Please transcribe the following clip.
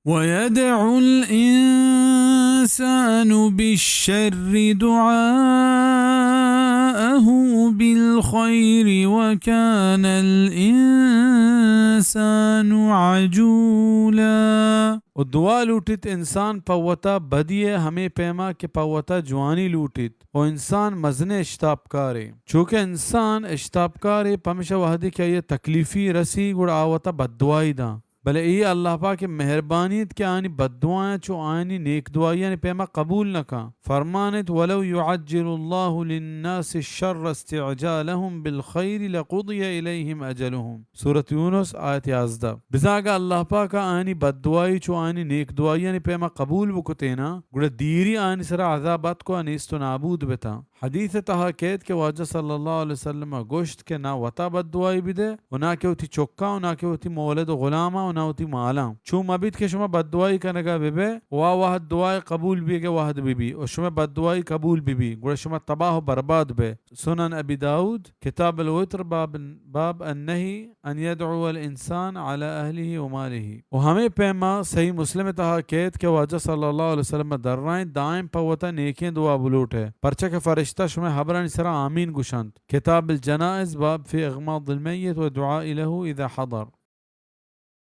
ويدع الإنسان بالشر دعاءه بالخير وكان الإنسان عجولا۔ و دعا لوٹیت انسان پہ وتا بدی ء ہمے پیما کہ پہ وتا جوانی لوٹیت۔ و انسان مزنیں اشتاپکارے۔ چوکہ انسان اشتاپکارے، پمشا وہدے کہ آئی ء تکلیفی رسی، گڑا آ وتا بددعائی داں۔ بلے اے اللہ پاک ء مہربانی انت کہ آنی بددعایاں چو آنی نیک دعائیانی پیما قبول نہ کن۔ فرمان انت، ولو يعجل الله للناس الشر استعجالهم بالخير لقضي إليهم أجلهم۔ سورۃ یونس، آیت یازدہ۔ بزاں اگاں اللہ پاک ء آنی بددعائی چو آنی نیک دعائیانی پیما قبول بکتیناں، گڑا دیری آنی سرا عذاب اتک و نیست و نابود بتاں۔ حدیث ء تہا کیت کہ واجہ صلی اللہ علیہ وسلم ء گوشت کہ نہ وتا بددعائی بدے و نہ کہ وتی چکاں و نہ کہ وتی مولد و غلاماں و نہ وتی مالاں۔ چو مبیت کہ شما بددعائی کنگا ببے و آ وہد دعائے قبول بیگے وہد ببی و شمئے بددعائی قبول ببی، گڑا شما تباہ و برباد بے۔ سنن ابی داؤد، کتاب الوتر، باب، باب النهي أن يدعو الإنسان على أهله وماله۔ و ہمے پیما صحیح مسلم ء تہا کیت کہ واجہ صلی اللہ علیہ وسلم ء درائیں دائم پہ وتا نیکیں دعا بلوٹ ئے، پرچا کہ فرشتہ شمئے ہبرانی سرا آمین گوشنت۔ کتاب الجنائز، باب في إغماض الميت والدعاء له إذا حضر۔